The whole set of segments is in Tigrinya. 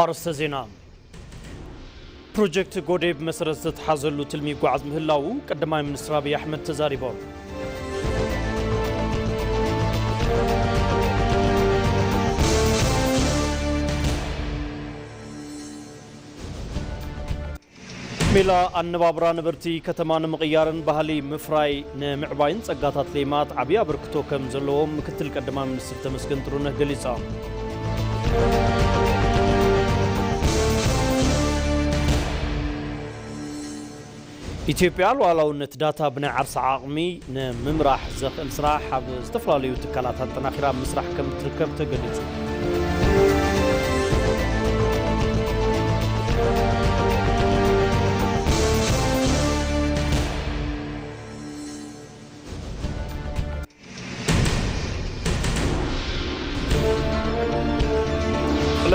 ኣርእስተ ዜና። ፕሮጀክት ጎዴ ብመሰረት ዝተተሓዘሉ ትልሚ ይጓዓዝ ምህላዉ ቀዳማይ ሚኒስትር ኣብይ ኣሕመድ ተዛሪቦም። ሜላ ኣነባብራ ነበርቲ ከተማ ንምቕያርን ባህሊ ምፍራይ ንምዕባይን ጸጋታት ሌማት ዓብዪ ኣበርክቶ ከም ዘለዎም ምክትል ቀዳማይ ሚኒስትር ተመስገን ጥሩነህ ገሊጾም። ኢትዮጵያ ሉዓላውነት ዳታ ብናይ ዓርሳ ዓቕሚ ንምምራሕ ዘኽእል ስራሕ ኣብ ዝተፈላለዩ ትካላት ኣጠናኺራ ኣብ ምስራሕ ከም እትርከብ ተገሊጹ።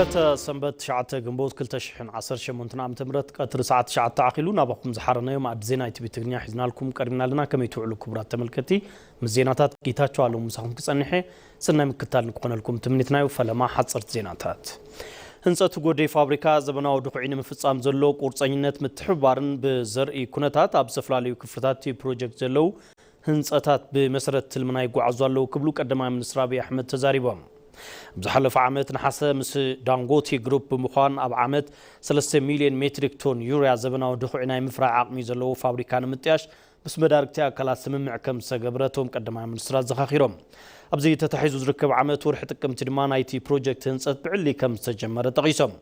ዕለተ ሰንበት ትሽዓተ ግንቦት ክልተ ሽሕን ዓሰርተ ሸሞንተን ዓመተ ምህረት ቀትሪ ሰዓት ትሽዓተ ኣኺሉ ናባኹም ዝሓረናዮ መኣዲ ዜና ኢቲቪ ትግርኛ ሒዝናልኩም ቀሪብና ኣለና። ከመይ ትውዕሉ ክቡራት ተመልከቲ? ምስ ዜናታት ጌታቸው ኣለሙ ምሳኹም ክጸንሐ ሰናይ ምክትታል ንክኾነልኩም ትምኒትና እዩ። ፈለማ ሓጸርቲ ዜናታት። ህንጸት ጎዴ ፋብሪካ ዘበናዊ ድኹዒ ንምፍጻም ዘሎ ቁርጸኝነት ምትሕብባርን ብዘርኢ ኩነታት ኣብ ዝተፈላለዩ ክፍልታት እቲ ፕሮጀክት ዘለዉ ህንጸታት ብመሰረት ትልምና ይጓዓዙ ኣለዉ ክብሉ ቀዳማይ ሚኒስትር ኣብይ ኣሕመድ ተዛሪቦም። ኣብ ዝሓለፈ ዓመት ነሓሰ ምስ ዳንጎቴ ግሩፕ ብምዃን ኣብ ዓመት ሰለስተ ሚልዮን ሜትሪክ ቶን ዩርያ ዘበናዊ ድኹዒ ናይ ምፍራይ ዓቕሚ ዘለዎ ፋብሪካ ንምጥያሽ ምስ መዳርግቲ ኣካላት ስምምዕ ከም ዝተገብረ እቶም ቀዳማይ ሚኒስትር ኣዘኻኺሮም። ኣብዚ ተታሒዙ ዝርከብ ዓመት ወርሒ ጥቅምቲ ድማ ናይቲ ፕሮጀክት ህንጸት ብዕሊ ከም ዝተጀመረ ጠቒሶም።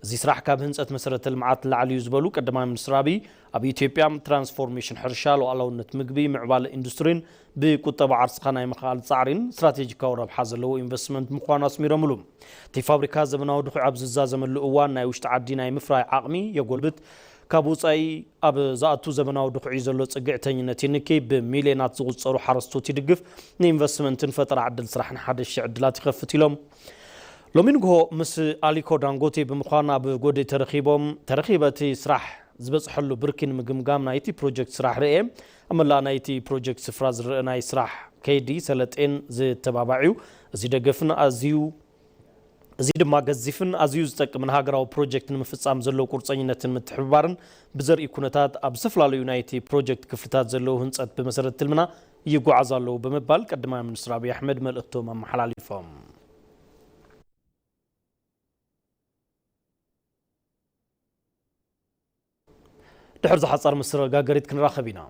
እዚ ስራሕ ካብ ህንጸት መሰረተ ልምዓት ንላዕሊ እዩ ዝበሉ ቀዳማይ ሚኒስትር ኣብይ ኣብ ኢትዮጵያ ትራንስፎርሜሽን ሕርሻ፣ ሉዓላውነት ምግቢ፣ ምዕባለ ኢንዱስትሪን ብቁጠባ ዓርስኻ ናይ ምኽኣል ጻዕሪን ስትራቴጂካዊ ረብሓ ዘለዎ ኢንቨስትመንት ምዃኑ ኣስሚሮምሉ። እቲ ፋብሪካ ዘመናዊ ድኹዒ ኣብ ዝዛዘመሉ እዋን ናይ ውሽጢ ዓዲ ናይ ምፍራይ ዓቕሚ የጎልብት፣ ካብ ወጻኢ ኣብ ዝኣቱ ዘመናዊ ድኹዒ ዘሎ ጽግዕተኝነት ይንኪ፣ ብሚልዮናት ዝቑጸሩ ሓረስቶት ይድግፍ፣ ንኢንቨስትመንትን ፈጠራ ዕድል ስራሕን ሓደሽቲ ዕድላት ይኸፍት ኢሎም። ሎሚ ንግሆ ምስ ኣሊኮ ዳንጎቴ ብምዃን ኣብ ጎዴ ተረኺቦም፣ ተረኺበ እቲ ስራሕ ዝበጽሐሉ ብርኪ ንምግምጋም ናይቲ ፕሮጀክት ስራሕ ርእየ። ኣብ መላእ ናይቲ ፕሮጀክት ስፍራ ዝረአ ናይ ስራሕ ከይዲ ሰለጤን ዝተባባዕ እዩ። እዚ ደገፍን ኣዝዩ፣ እዚ ድማ ገዚፍን ኣዝዩ ዝጠቅምን ሃገራዊ ፕሮጀክት ንምፍጻም ዘለዎ ቁርጸኝነትን ምትሕብባርን ብዘርኢ ኩነታት ኣብ ዝተፈላለዩ ናይቲ ፕሮጀክት ክፍልታት ዘለዉ ህንጸት ብመሰረት ትልምና ይጓዓዙ ኣለዉ ብምባል ቀዳማይ ሚኒስትር ኣብይ ኣሕመድ መልእኽቶም ኣመሓላሊፎም። ድሕሪ ዝሓጻር መሰጋገሪት ክንራኸብ ኢና።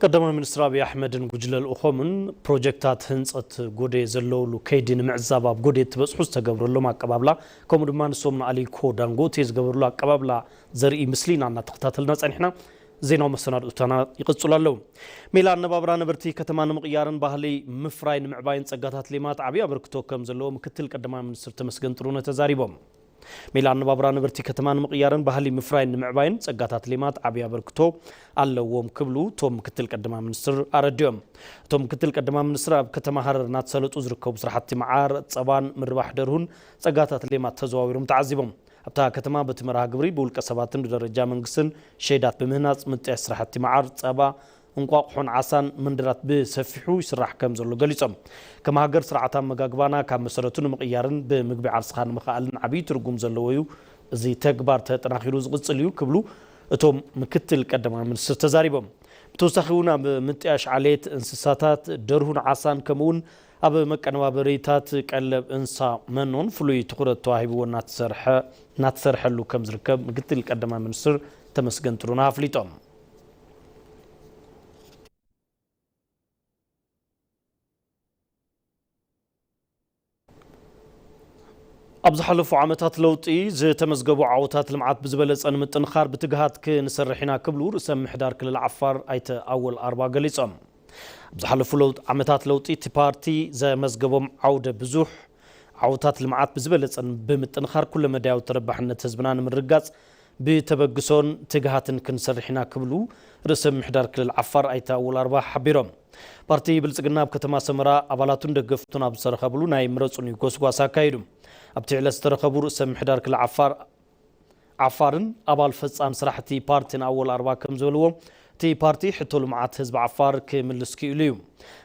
ቀዳማይ ሚኒስትር ኣብይ ኣሕመድን ጉጅለ ልኡኾምን ፕሮጀክታት ህንፀት ጎዴ ዘለውሉ ከይዲ ንምዕዛብ ኣብ ጎዴ እትበፅሑ ዝተገብረሎም ኣቀባብላ፣ ከምኡ ድማ ንሶም ንኣሊኮ ዳንጎቴ ዝገበርሉ ኣቀባብላ ዘርኢ ምስሊና እናተኸታተልና ፀኒሕና። ዜናዊ መሰናድኦታና ይቕጽሉ ኣለዉ። ሜላ ኣነባብራ ነበርቲ ከተማ ንምቕያርን ባህሊ ምፍራይ ንምዕባይን ጸጋታት ሌማት ዓብዪ ኣበርክቶ ከም ዘለዎ ምክትል ቀዳማይ ሚኒስትር ተመስገን ጥሩነህ ተዛሪቦም። ሜላ ኣነባብራ ነበርቲ ከተማ ንምቕያርን ባህሊ ምፍራይ ንምዕባይን ጸጋታት ሌማት ዓብዪ ኣበርክቶ ኣለዎም ክብሉ እቶም ምክትል ቀዳማይ ሚኒስትር ኣረዲኦም። እቶም ምክትል ቀዳማይ ሚኒስትር ኣብ ከተማ ሃረር እናተሳለጡ ዝርከቡ ስራሕቲ መዓር፣ ጸባን ምርባሕ ደርሁን ጸጋታት ሌማት ተዘዋዊሮም ተዓዚቦም። ኣብታ ከተማ በቲ መርሃ ግብሪ ብውልቀ ሰባትን ብደረጃ መንግስትን ሸይዳት ብምህናፅ ምጥያሽ ስራሕቲ መዓር፣ ፀባ፣ እንቋቑሖን ዓሳን መንደራት ብሰፊሑ ይስራሕ ከም ዘሎ ገሊፆም። ከም ሃገር ስርዓት ኣመጋግባና ካብ መሰረቱ ንምቕያርን ብምግቢ ዓርስኻ ንምኽኣልን ዓብዪ ትርጉም ዘለዎ እዩ። እዚ ተግባር ተጠናኺሩ ዝቕፅል እዩ ክብሉ እቶም ምክትል ቀዳማይ ሚኒስትር ተዛሪቦም። ብተወሳኺ እውን ኣብ ምጥያሽ ዓሌት እንስሳታት ደርሁን ዓሳን ከምኡ እውን ኣብ መቀነባበሪታት ቀለብ እንስሳ መኖን ፍሉይ ትኹረት ተዋሂብዎ እናተሰርሐ እናተሰርሐሉ ከም ዝርከብ ምክትል ቀዳማይ ሚኒስትር ተመስገን ጥሩነህ ኣፍሊጦም። ኣብ ዝሓለፉ ዓመታት ለውጢ ዝተመዝገቡ ዓወታት ልምዓት ብዝበለፀ ንምጥንኻር ብትግሃት ክንሰርሕ ኢና ክብሉ ርእሰ ምምሕዳር ክልል ዓፋር ኣይተ ኣወል ኣርባ ገሊፆም። ኣብ ዝሓለፉ ለውጥ ዓመታት ለውጢ እቲ ፓርቲ ዘመዝገቦም ዓውደ ብዙሕ ዓወታት ልምዓት ብዝበለፀን ብምጥንኻር ኩለመዳያዊ ተረባሕነት ህዝብና ንምርጋፅ ብተበግሶን ትግሃትን ክንሰርሕ ኢና ክብሉ ርእሰ ምምሕዳር ክልል ዓፋር ኣይተ ኣወል ኣርባ ሓቢሮም። ፓርቲ ብልፅግና ኣብ ከተማ ሰመራ ኣባላቱን ደገፍቱን ኣብ ዝተረኸብሉ ናይ ምረፁኒ ጎስጓስ ኣካይዱ። ኣብቲ ዕለት ዝተረኸቡ ርእሰ ምምሕዳር ክልል ዓፋር ዓፋርን ኣባል ፈፃም ስራሕቲ ፓርቲን ኣወል ኣርባ ከም ዝበልዎ፣ እቲ ፓርቲ ሕቶ ልምዓት ህዝቢ ዓፋር ክምልስ ክኢሉ እዩ።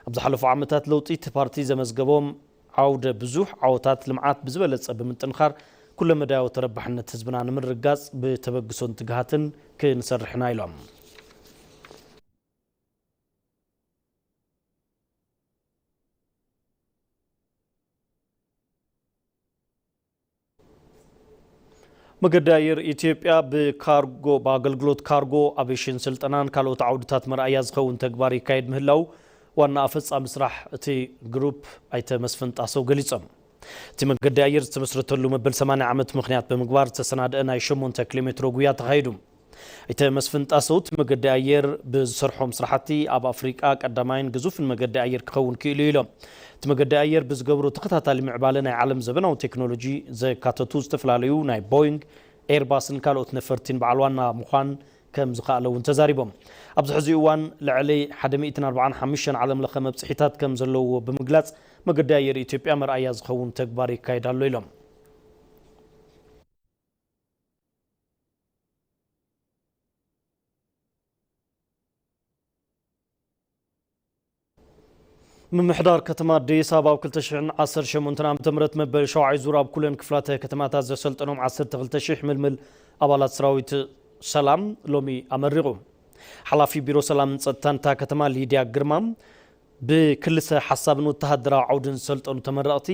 ኣብ ዝሓለፉ ዓመታት ለውጢ እቲ ፓርቲ ዘመዝገቦም ዓውደ ብዙሕ ዓወታት ልምዓት ብዝበለፀ ብምጥንኻር ኩለመዳያዊ ተረባሕነት ህዝብና ንምርጋፅ ብተበግሶን ትግሃትን ክንሰርሕና ኢሎም። መገዲ ኣየር ኢትዮጵያ ብካርጎ ብኣገልግሎት ካርጎ ኣቪሽን ስልጠናን ካልኦት ዓውድታት መርኣያ ዝኸውን ተግባር ይካየድ ምህላው ዋና ኣፈጻሚ ስራሕ እቲ ግሩፕ ኣይተ መስፍን ጣሰው ገሊጾም። እቲ መገዲ ኣየር ዝተመስረተሉ መበል ሰማንያ ዓመት ምኽንያት ብምግባር ዝተሰናደአ ናይ ሸሞንተ ኪሎ ሜትሮ ጉያ ተኻይዱ። ኣይተ መስፍን ጣሰው እቲ መገዲ ኣየር ብዝሰርሖም ስራሕቲ ኣብ ኣፍሪቃ ቀዳማይን ግዙፍን መገዲ ኣየር ክኸውን ክኢሉ ኢሎም። እቲ መገዲ ኣየር ብዝገብሮ ተኸታታሊ ምዕባለ ናይ ዓለም ዘበናዊ ቴክኖሎጂ ዘካተቱ ዝተፈላለዩ ናይ ቦይንግ፣ ኤርባስን ካልኦት ነፈርቲን በዓል ዋና ምዃን ከም ዝኸኣለ እውን ተዛሪቦም። ኣብዚ ሕዚ እዋን ልዕሊ ሓደ ሚእትን ኣርባዓን ሓሙሽተን ዓለም ለኸ መብፅሒታት ከም ዘለውዎ ብምግላፅ መገዲ ኣየር ኢትዮጵያ መርኣያ ዝኸውን ተግባር ይካየድ ኣሎ ኢሎም። ምምሕዳር ከተማ ኣዲስ ኣበባ ኣብ ክልተ ሽሕን ዓሰርተ ሸሞንተን ዓመተ ምህረት መበል ሸውዓይ ዙር ኣብ ኩለን ክፍላተ ከተማታት ዘሰልጠኖም ዓሰርተ ክልተ ሽሕ ምልምል ኣባላት ሰራዊት ሰላም ሎሚ ኣመሪቑ። ሓላፊ ቢሮ ሰላምን ጸጥታን እታ ከተማ ሊድያ ግርማ ብክልሰ ሓሳብን ወተሃደራዊ ዓውድን ዝሰልጠኑ ተመረቕቲ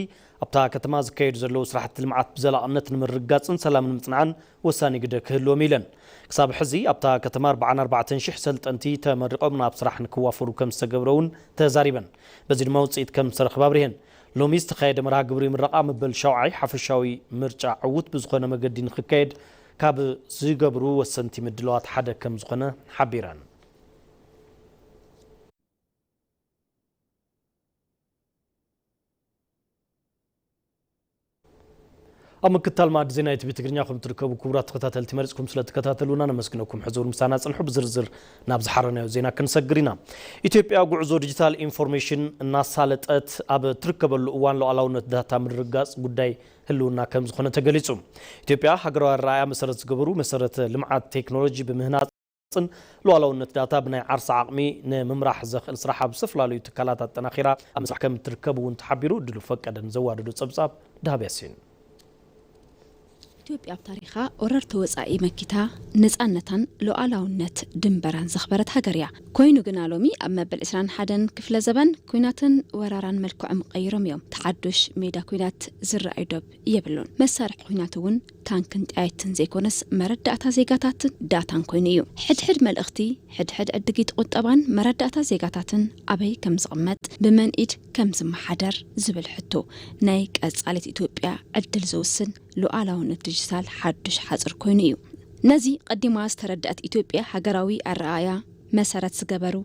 ኣብታ ከተማ ዝካየዱ ዘለዉ ስራሕቲ ልምዓት ብዘላቕነት ንምርግጋጽን ሰላም ንምጽናዕን ወሳኒ ግደ ክህልዎም ኢለን። ክሳብ ሕዚ ኣብታ ከተማ ኣርባዓን ኣርባዕተን ሽሕ ሰልጠንቲ ተመሪቖም ናብ ስራሕ ንክዋፈሩ ከም ዝተገብረ እውን ተዛሪበን። በዚ ድማ ውፅኢት ከም ዝተረኽበ ኣብሪሀን። ሎሚ ዝተኻየደ መርሃ ግብሪ ምረቓ መበል ሻውዓይ ሓፈሻዊ ምርጫ ዕዉት ብዝኾነ መገዲ ንክካየድ ካብ ዝገብሩ ወሰንቲ ምድላዋት ሓደ ከም ዝኾነ ሓቢረን። ኣብ ምክታል ማዕዲ ዜና ኢቲቪ ትግርኛ ከም ትርከቡ ክቡራት ተኸታተልቲ መሪፅኩም ስለትከታተሉና ነመስግነኩም። ሕዙር ምሳና ፅንሑ። ብዝርዝር ናብ ዝሓረናዮ ዜና ክንሰግር ኢና። ኢትዮጵያ ጉዕዞ ዲጂታል ኢንፎርሜሽን እናሳለጠት ኣብ ትርከበሉ እዋን ሉዓላውነት ዳታ ምርግጋፅ ጉዳይ ህልውና ከም ዝኾነ ተገሊፁ። ኢትዮጵያ ሃገራዊ ኣረኣእያ መሰረት ዝገበሩ መሰረተ ልምዓት ቴክኖሎጂ ብምህናፅ ን ሉዓላውነት ዳታ ብናይ ዓርሳ ዓቕሚ ንምምራሕ ዘኽእል ስራሕ ኣብ ዝተፈላለዩ ትካላት ኣጠናኺራ ኣብ ምስራሕ ከም እትርከብ እውን ተሓቢሩ። ድሉ ፈቀደን ዘዋደዶ ጸብጻብ ደሃብ ያሲን። ኢትዮጵያ ኣብ ታሪኻ ወረርቲ ወጻኢ መኪታ ነጻነታን ሉዓላውነት ድንበራን ዘኽበረት ሃገር እያ። ኮይኑ ግና ሎሚ ኣብ መበል ዕስራን ሓደን ክፍለ ዘበን ኲናትን ወራራን መልክዖም ቀይሮም እዮም። ተሓዱሽ ሜዳ ኲናት ዝረኣዩ ዶብ የብሉን። መሳርሒ ኲናት እውን ታንክን ጠያይትን ዘይኮነስ መረዳእታ ዜጋታትን ዳታን ኮይኑ እዩ። ሕድሕድ መልእኽቲ፣ ሕድሕድ ዕድጊት ቁጠባን መረዳእታ ዜጋታትን ኣበይ ከም ዝቕመጥ፣ ብመን ኢድ ከም ዝመሓደር ዝብል ሕቶ ናይ ቀጻሊት ኢትዮጵያ ዕድል ዝውስን ሉዓላውነት ዲጂታል ሓዱሽ ሓጽር ኮይኑ እዩ። ነዚ ቀዲማ ዝተረድኣት ኢትዮጵያ፣ ሃገራዊ ኣረኣእያ መሰረት ዝገበሩ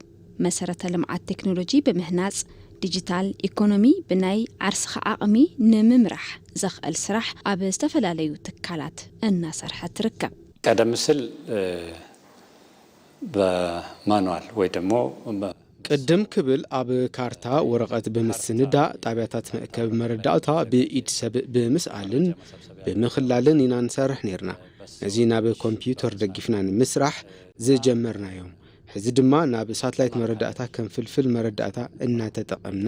መሰረተ ልምዓት ቴክኖሎጂ ብምህናጽ፣ ዲጂታል ኢኮኖሚ ብናይ ዓርስኻ ዓቕሚ ንምምራሕ ዘኽእል ስራሕ ኣብ ዝተፈላለዩ ትካላት እናሰርሐት ትርከብ። ቀደም ሲል፣ እ፣ ብማኑዋል ወይ ደሞ በ- ቅድም ክብል ኣብ ካርታ ወረቐት ብምስንዳእ፣ ጣብያታት መእከቢ መረዳእታ ብኢድ ሰብ ብምስኣልን ብምኽላልን ኢና ንሰርሕ ነይርና። ነዚ ናብ ኮምፒውተር ደጊፍና ንምስራሕ ዝጀመርናዮም። ሕዚ ድማ ናብ ሳትላይት መረዳእታ ከም ፍልፍል መረዳእታ እናተጠቐምና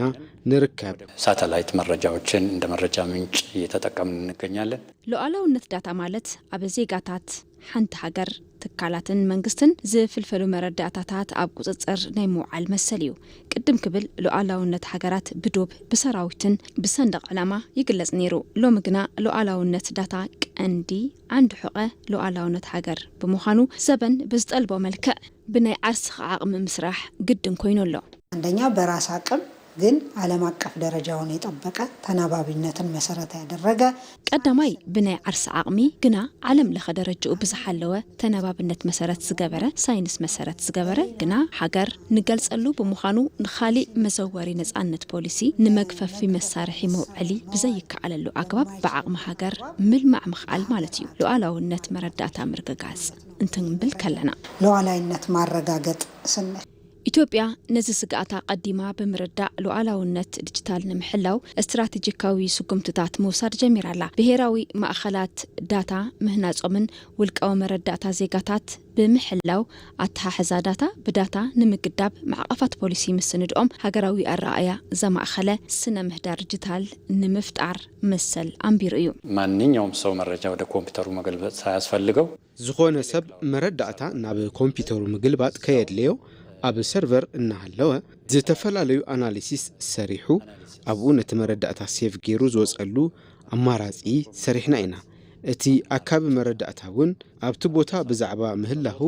ንርከብ። ሳተላይት መረጃዎችን እንደ መረጃ ምንጭ እየተጠቀምን እንገኛለን። ሉዓላውነት ዳታ ማለት ኣብ ዜጋታት ሓንቲ ሃገር፣ ትካላትን መንግስትን ዝፍልፈሉ መረዳእታታት ኣብ ቁጽጽር ናይ ምውዓል መሰል እዩ። ቅድም ክብል ሉዓላውነት ሃገራት ብዶብ፣ ብሰራዊትን ብሰንደቕ ዕላማ ይግለጽ ነይሩ። ሎሚ ግና ሉዓላውነት ዳታ ቀንዲ ዓንዲ ሑቐ ሉዓላውነት ሃገር ብምዃኑ፣ ዘበን ብዝጠልቦ መልክዕ ብናይ ዓርስኻ ዓቕሚ ምስራሕ ግድን ኮይኑ ኣሎ። አንደኛ በራስ አቅም ግን ዓለም አቀፍ ደረጃውን የጠበቀ ተናባቢነትን መሰረት ያደረገ። ቀዳማይ ብናይ ዓርሲ ዓቕሚ ግና ዓለም ለኸ ደረጃኡ ብዝሓለወ ተነባብነት መሰረት ዝገበረ፣ ሳይንስ መሰረት ዝገበረ ግና ሃገር ንገልጸሉ ብምዃኑ ንኻሊእ መዘወሪ ነጻነት ፖሊሲ ንመግፈፊ መሳርሒ መውዐሊ ብዘይከኣለሉ ኣግባብ ብዓቕሚ ሃገር ምልማዕ ምኽኣል ማለት እዩ። ሉዓላውነት መረዳእታ ምርግጋጽ እንትንብል ከለና። ሉዓላይነት ማረጋገጥ ስንል። ኢትዮጵያ ነዚ ስግኣታ ቀዲማ ብምርዳእ ሉዓላውነት ዲጂታል ንምሕላው ስትራቴጂካዊ ስጉምትታት ምውሳድ ጀሚራ ኣላ። ብሄራዊ ማእኸላት ዳታ ምህናጾምን ውልቃዊ መረዳእታ ዜጋታት ብምሕላው ኣተሓሕዛ ዳታ ብዳታ ንምግዳብ ማዕቐፋት ፖሊሲ ምስንድኦም ሃገራዊ ኣረኣእያ ዘማእኸለ ስነ ምህዳር ዲጂታል ንምፍጣር መሰል ኣንቢሩ እዩ። ማንኛውም ሰው መረጃ ወደ ኮምፒውተሩ መገልበጥ ሳያስፈልገው ዝኾነ ሰብ መረዳእታ ናብ ኮምፒውተሩ ምግልባጥ ከየድለዮ ኣብ ሰርቨር እናሃለወ ዝተፈላለዩ ኣናሊሲስ ሰሪሑ ኣብኡ ነቲ መረዳእታ ሴቭ ገይሩ ዝወፀሉ ኣማራፂ ሰሪሕና ኢና። እቲ ኣካቢ መረዳእታ እውን ኣብቲ ቦታ ብዛዕባ ምህላኹ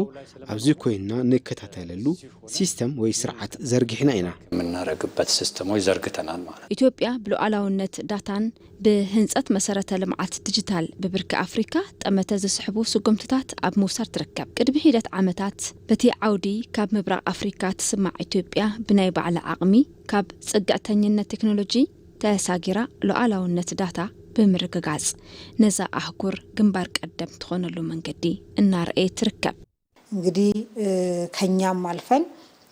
ኣብዚ ኮይንና ንከታተለሉ ሲስተም ወይ ስርዓት ዘርጊሕና ኢና። የምናረግበት ሲስተሞች ዘርግተናል ማለት። ኢትዮጵያ ብሉዓላውነት ዳታን ብህንጸት መሰረተ ልምዓት ዲጂታል ብብርኪ ኣፍሪካ ጠመተ ዝስሕቡ ስጉምትታት ኣብ ምውሳድ ትርከብ። ቅድሚ ሒደት ዓመታት በቲ ዓውዲ ካብ ምብራቕ ኣፍሪካ ትስማዕ ኢትዮጵያ ብናይ ባዕላ ዓቕሚ ካብ ጽግዕተኝነት ቴክኖሎጂ ተሳጊራ ሉዓላውነት ዳታ ብምርግጋጽ ነዛ ኣህጉር ግንባር ቀደም ትኾነሉ መንገዲ እናረኣየት ትርከብ። እንግዲህ፣ እ፣ ከኛም አልፈን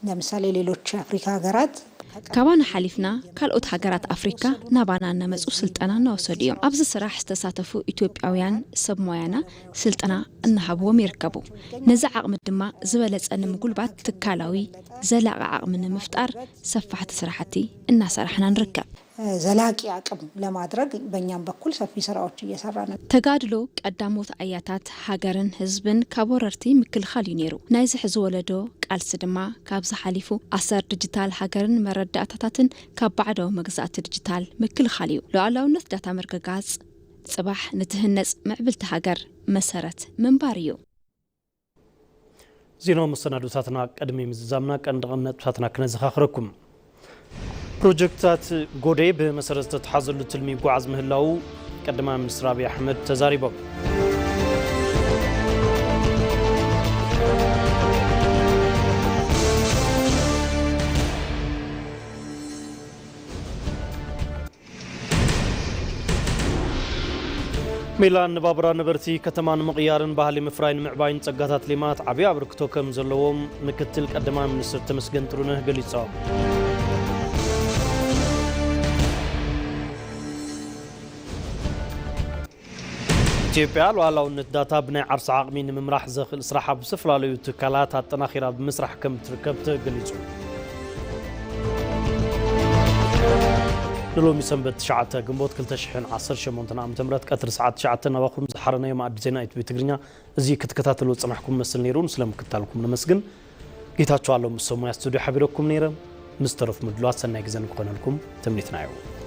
ለምሳሌ ሌሎች የአፍሪካ ሀገራት ካባና ሓሊፍና ካልኦት ሃገራት ኣፍሪካ ናባና እናመጹ ስልጠና እናወሰዱ እዮም። ኣብዚ ስራሕ ዝተሳተፉ ኢትዮጵያውያን ሰብ ሞያና ስልጠና እናሃብዎም ይርከቡ። ነዚ ዓቕሚ ድማ ዝበለጸ ንምጉልባት ትካላዊ ዘላቒ ዓቕሚ ንምፍጣር ሰፋሕቲ ስራሕቲ እናሰራሕና ንርከብ። ዘላቂ አቅም ለማድረግ በእኛም በኩል ሰፊ ስራዎች እየሰራን ነው። ተጋድሎ ቀዳሞት ኣያታት ሃገርን ህዝብን ካብ ወረርቲ ምክልኻል እዩ ነይሩ። ናይዚ ሕዚ ወለዶ ቃልሲ ድማ ካብዚ ሓሊፉ ኣሰር ዲጂታል ሃገርን መረዳእታታትን ካብ ባዕዳዊ መግዛእቲ ዲጂታል ምክልኻል እዩ። ሉዓላውነት ዳታ ምርግጋጽ ጽባሕ ንትህነጽ ምዕብልቲ ሃገር መሰረት ምንባር እዩ። ዜናዊ መሰናዶታትና ቅድሚ ምዝዛምና ቀንዲ ቀንዲ ነጥብታትና ክነዘኻኽረኩም። ፕሮጀክትታት ጎደይ ብመሰረት ዝተተሓዘሉ ትልሚ ይጓዓዝ ምህላዉ ቀዳማይ ሚኒስትር ኣብይ ኣሕመድ ተዛሪቦም። ሜላ ኣነባብራ ነበርቲ ከተማ ንምቕያርን ባህሊ ምፍራይ ንምዕባይን ጸጋታት ሌማት ዓብዪ ኣበርክቶ ከም ዘለዎም ምክትል ቀዳማይ ሚኒስትር ተመስገን ጥሩነህ ገሊጾም። ኢትዮጵያ ሉዓላውነት ዳታ ብናይ ዓርሲ ዓቕሚ ንምምራሕ ዘኽእል ስራሕ ኣብ ዝተፈላለዩ ትካላት ኣጠናኺራ ብምስራሕ ከም ትርከብ ተገሊጹ። ንሎሚ ሰንበት ትሽዓተ ግንቦት ክልተ ሽሕን ዓሰርተ ሸሞንተን ዓመተ ምህረት ቀትሪ ሰዓት ትሽዓተ ናባኹም ዝሓረናዮ መኣዲ ዜና ኢትዮ ትግርኛ እዚ ክትከታተልዎ ዝጸናሕኩም መስል ነይሩ። ንስለ ምክትታልኩም ነመስግን። ጌታቸው ኣለሙ ምስ ሰብ ሞያ ስቱድዮ ሓቢረኩም ነይረ። ምስ ተረፉ ምድላዋት ሰናይ ግዜ ንክኾነልኩም ትምኒትና እዩ።